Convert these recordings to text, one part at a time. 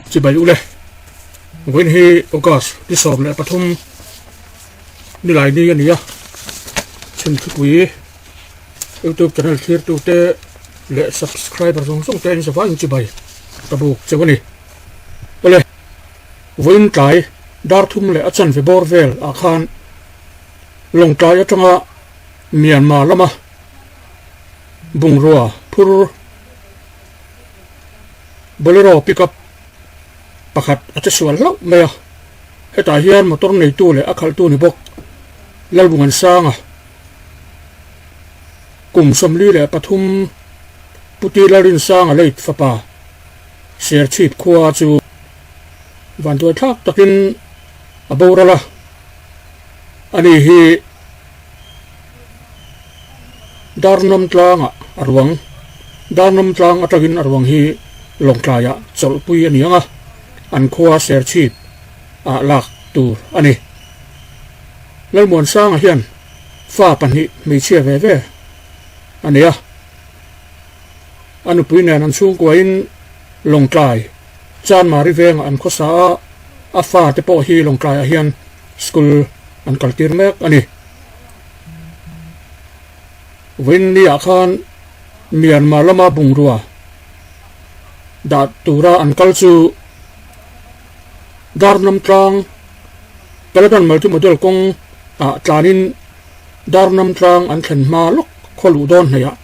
Chibai ule, vawiin hi August ni 13 nilai ni a ni a, Chhimthupui YouTube channel thlirtute leh subscriber zawng zawng te in zavaiin chibai ka buk cheu a ni. Awle, vawiin tlai dar thum leh a chanve bawr vel ah khan Lawngtlai atanga Myanmar lama bungrua phur Bolero pickup pakhat a che sual hlauh mai a, hetah hian motor neitu leh a khalhtu ni bawk Lalbungansanga kum 43 Puti Lalrinsanga late fapa Serchhip khua chu vanduai thlak takin a boral a, ani hi Darnawm tlangah a ruang, Darnawm tlang atangin a ruang hi Lawngtlaiah chawlhpui a ni ang a, an khua Serchhip ah lak tur a ni. Lalmuansanga hian fa pahnih hmeichhia ve ve a nei a, a nupui nen an chhungkuain Lawngtlai Chanmari vengah an khawsa a, a fate pawh hi Lawngtlaiah hian school an kaltir mek a ni. Vawiin niah khan Myanmar lama bungrua dah tura an kal chu Darnam tlang Kaladan Multimodal kawng ah tlanin Darnam tlang an thlen hma lawk khaw luh dawn hnaihah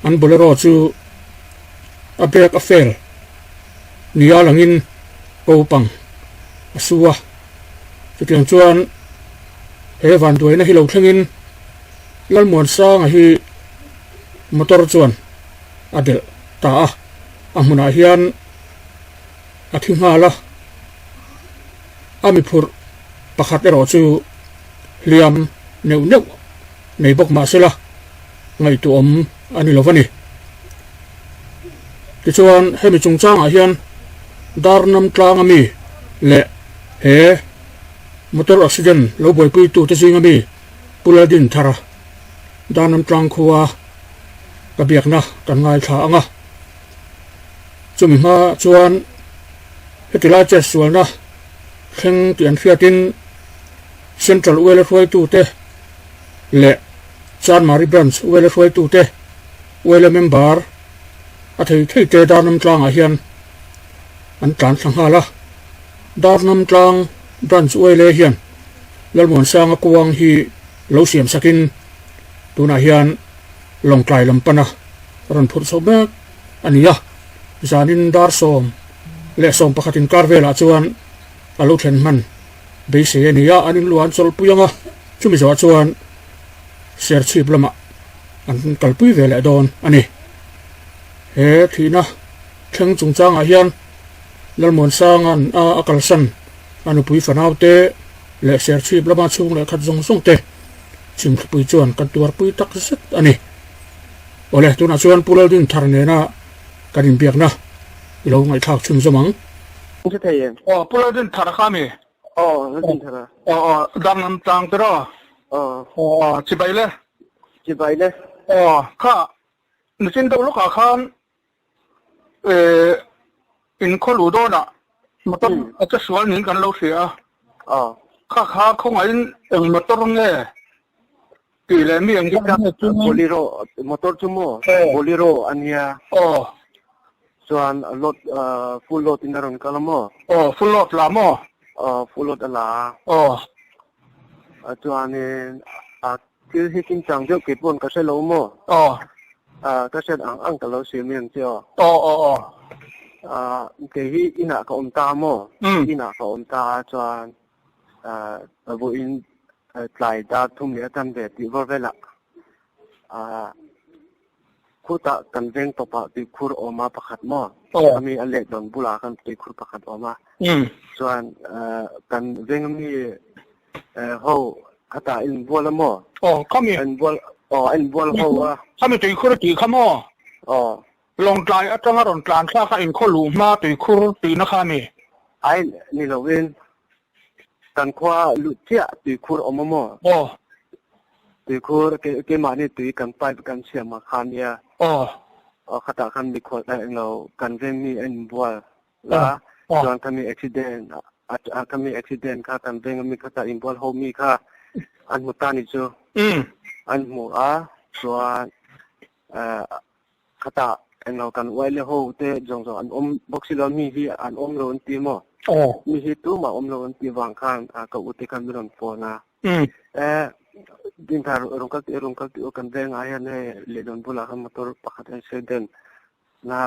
an Bolero chu a brake a fail nia langin ko pang a su a. Chutiang chuan he vanduaina hi lo thlengin Lalmuansanga hi motor chuan a delh ta a, a hmunah hian a thi nghal a, a miphurh pakhat erawh chu hliam neuh neuh nei bawk mah sela ngaihtuahawm a ni lo va ni. Tichuan hemi chungchangah hian Darnam tlanga mi leh he motor accident lo buaipuitute zinga mi Pu Laldinthara Darnam tlang khua ka biakna kan ngaithla ang a. Chumi hma chuan heti lai chetsualna thleng tih an hriatin Central Uela hruaitute leh Chanmari Branch Uela hruaitute Uela member a thei thei te Darnam tlangah hian an tlan thla nghal a. Darnam tlang Branch Uele hian Lalmuansanga kuang hi lo siam sakin tunah hian Lawngtlai lam pana rawn phurh chho mek a ni a. Zanin dar 11 inkar velah chuan a lo thlen hman beisei a ni a, an inluah an chawlhpui ang a, chumi zawhah chuan Serchhip lamah an kalpui ve leh dawn a ni. He thihna thleng chungchangah hian Lalmuansanga'n a a kalsan a nupui fanaute leh Serchhip lama chhung leh khat zawng zawng te chhimthlupui chuan kan tuarpui tak zet a ni. Awle, tunah chuan Pu Laldinthar nena kan inbiakna i lo ngaihthlak chhunzawm ang. Hre thei em? Aw, Pu Laldinthar kha mi? Aw, Laldinthar a. Aw, aw, Darnam tlang te rawh. Aw. Aw, chibai le. Chibai le. Aw, kha, nichin deuh lawkah khan in khaw luh dawnah motor a che sual niin kan lo hria a. Aw. Kha kha khawngaihin eng motor nge tih leh mi eng nge chu Bolero motor chu maw? Bolero a nia. Aw. Chuan load full load in a rawn kal a maw? Aw, full load la maw? Aw, full load a la a. Aw. Chuanin a thil hi kimchang deuh kei pawn ka hre lo maw? Aw. Ka hriat ang ang ka lo hrilh mai ang che aw. Aw aw aw. Kei hi inah ka awm ta maw? Inah ka awm ta a chuan vawiin tlai dar thum leh a tan ve tih vawr velah khutah kan veng tawpah tuikhur awm a pakhat maw? Ami a leh dawn bulah khan tuikhur pakhat awm a. Chuan kan veng ami ho khatah inbual a maw? Aw, khami. Inbual, aw, inbual ho a. Khami tuikhur tih kha maw? Aw. Lawngtlai atanga rawn tlan thlak a inkhaw luh hma tuikhur tihna kha a ni. Ai, ni lovin kan khua luh chiah tuikhur awm a maw? Aw. Tuikhur keimahni tui kan pipe kan siam a kha nia. Aw. Aw, khatah khan mikhual englo kan veng mi a inbual. la chuan khami accident khami accident kha kan veng ami kha ta inbual ho mi kha an hmu ta ni chu an hmu a chuan khata englo kan uai le ho te zawng zawng an awm bawk si lo mi hi an awm lo an ti maw mi hi tumah awm lo an ti vang khan ka u te khan min rawn phone a Dinthar rawn kal tih rawn kal tih kan vengah hian hei lehdawn bulah khan motor pakhat accident na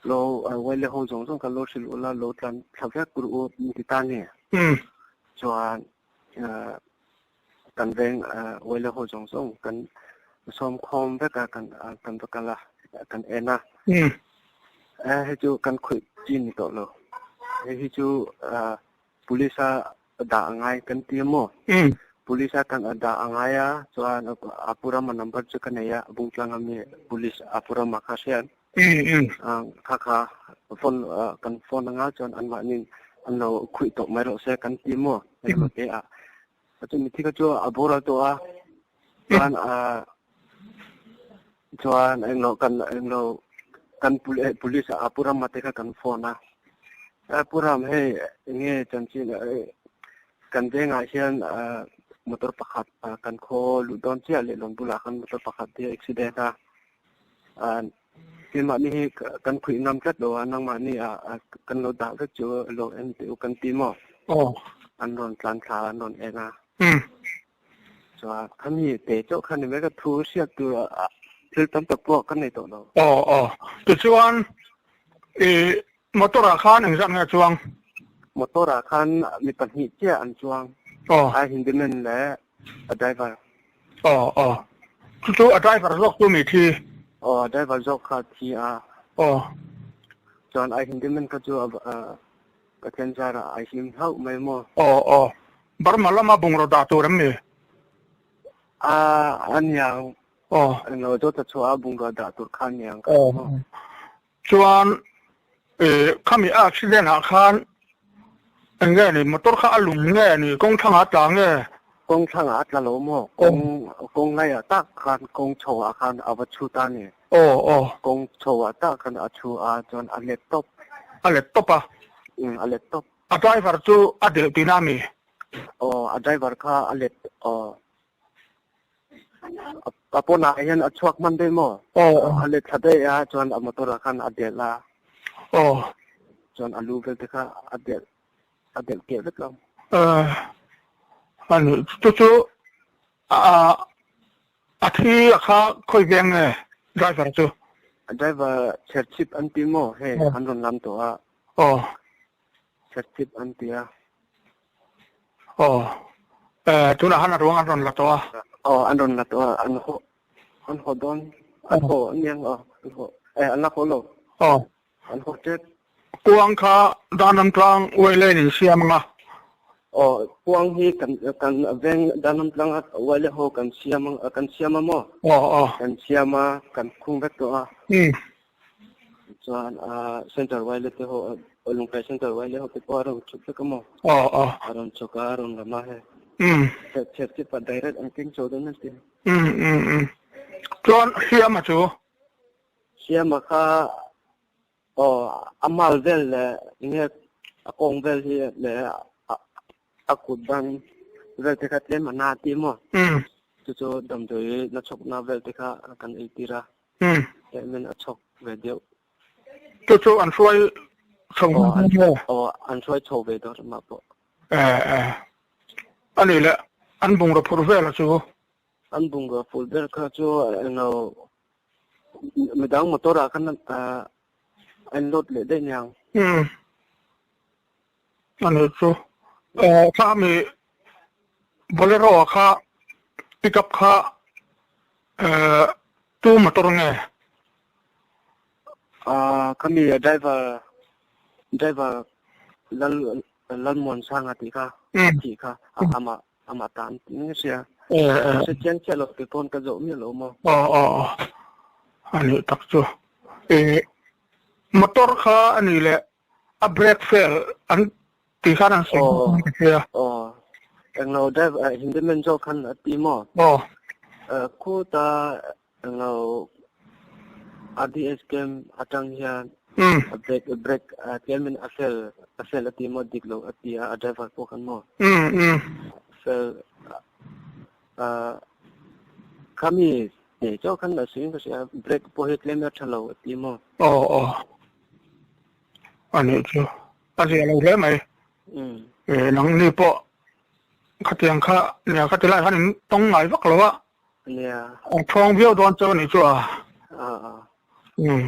lo uai le ho zawng zawng khan lo hrilh ula lo tlan thla vek tur u min ti ta ni chuan Kan veng uai le ho zawng zawng kan sawm khawm vek a, kan kan va kal a, kan en a. Hei chu kan khawih chi ni tawh lo. Hei hi chu police a dah a ngai kan ti a maw? Police a kan dah a ngai a, chuan a pu rama number chu ka nei a, Bungtlang ami police a pu rama kha hriat. Kha kha phone kan phone anga chuan anmahni an lo khuih tawh mai rawh se kan ti maw engemaw te ah. Chu mithi kha chu a boral tawh a chuan chuan englo kan englo kan police a Pu Rama te kha kan phone a. Pu Ram hei enge chanchin kan vengah hian motor pakhat kan khaw luh dawn chiah leh lawn bulah khan motor pakhat hi a accident a. Keimahni hi kan khuih ngam tlat lo a, nangmahni ah kan lo dah vek chu lo en teh u kan ti maw? An rawn tlan thla an rawn en a. Chuan khami te chauh kha ni mai ka thu hriat tur thil tam tak pawh ka nei tawh lo. Aw aw. Tichuan i motor ah khan engzat nge a chuang? Motor ah khan mi pahnih chiah an chuang. A handyman leh A driver. Aw aw. Chu chu a driver zawk chu mi thi? Aw a driver zawk kha thi a. Aw. Chuan a handyman kha chu a Pathian zarah a him hlauh mai maw? Aw aw. Burma lama bungraw dah tur em ni? A a niang. Aw. Englo dawt a chhuah a bungraw dah tur kha a niang ka ti maw? Chuan khami accident ah khan eng nge ni motor kha a lum nge ni kawng thlangah a tla nge? Kawng thlangah a tla lo maw? Kawng kawng laiah tak khan kawng chho ah khan a va chhut a ni. Aw aw. Kawng chho ah tak khan a chhu a chuan a let tawp. A let tawp a? Um a let tawp. A driver chu a delh tihna a mi? Aw a driver kha a let aw. A pawnah hian a chhuak hman daih maw? Aw. A let thla daih a, chuan a motor ah khan a delh a. Aw. Chuan a lu vel te kha a delh a delh keh vek lo. Eh, a ni chu chu a a thi a kha khawi veng nge driver chu? A driver chherchhip an ti maw hei an rawn lam tawh a. Aw. Chherchhip an ti a. Aw, eh, tunah khan a ruang an rawn la tawh a. Aw, an rawn la tawh a, an haw, an haw dawn, an haw aniang aw, an haw, eh, an la haw lo. Aw. An haw tep. Kuang kha Danam tlang uai lane in siam anga. Aw, kuang hi kan, kan veng Danam tlanga uai leh haw kan siam, kan siam a maw? Aw, aw. Kan siam a, kan khung vek tawh a. Um. Chuan a center wire te ho Lungkai center wire ho te pawh a rawn chhuk vek a maw? Aw aw. A rawn chhuk a, a rawn lam a hei. Um. Chhep chep a direct an keng chho dawn a ti. Um um um. Chuan Siama chu? Siama kha aw a mal vel leh enge a kawng vel hi leh a kut ban vel te kha tlem a na ti maw? Um. Chu chu damdawi na chhawkna vel te kha kan ei tir a. Hmm. Min a chhawk ve deuh. Chu chu an hruai chho maw? Aw, an hruai chho ve deuh mah pawh. Eh eh. Ani le, an bungraw phur vel a chu? An bungraw phur ber kha chu englo midang motor ah khan an load leh daih niang. Hmm. Ani chu. Eh, kha mi Bolero kha pickup kha eh tu motor nge? Ah khami driver driver lal Lalmuansanga tih kha a thih kha amah amah tan tih nge sia. Ka chiang chiah lo te pawn ka zawh miah lo maw. Aw aw aw ani tak chu. Eh motor kha ani leh A brake fail an tih khan an sawi bawk ang ka hria. Aw, englo driver handyman zawk khan a ti maw? Aw. Khuta englo RDS camp atang hian. A brake brake tlemin a fel a fel a ti maw dik lo a ti a a driver pawh khan maw fel khami nei chauh khan a suiin ka hria a brake pawh hi tlemin a tha lo a ti maw. Aw aw a nih chu a zia lo hle mai nangni pawh khatiang kha nia khati lai khan in tawng ngai vak lo a. Nia. A thawng viau dawn chu anih chu a. A a. Umm.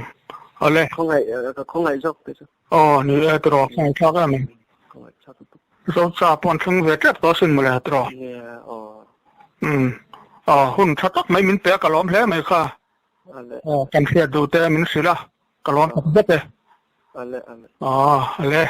Awle. Khawngaih ka khawngaih zawk te chu. Aw ni e tiraw khawngaih thlak em em. Khawngaih thlak lutuk. Zocha pawh an thleng ve tep tawh asin mawle tiraw. Nia aw. Umm. Aw hun tha tak mai min pe a ka lawm hle mai kha. Ale. Aw kan hriat duh te min hrilh a ka lawm tak zet e. Ale ale. Aw ale.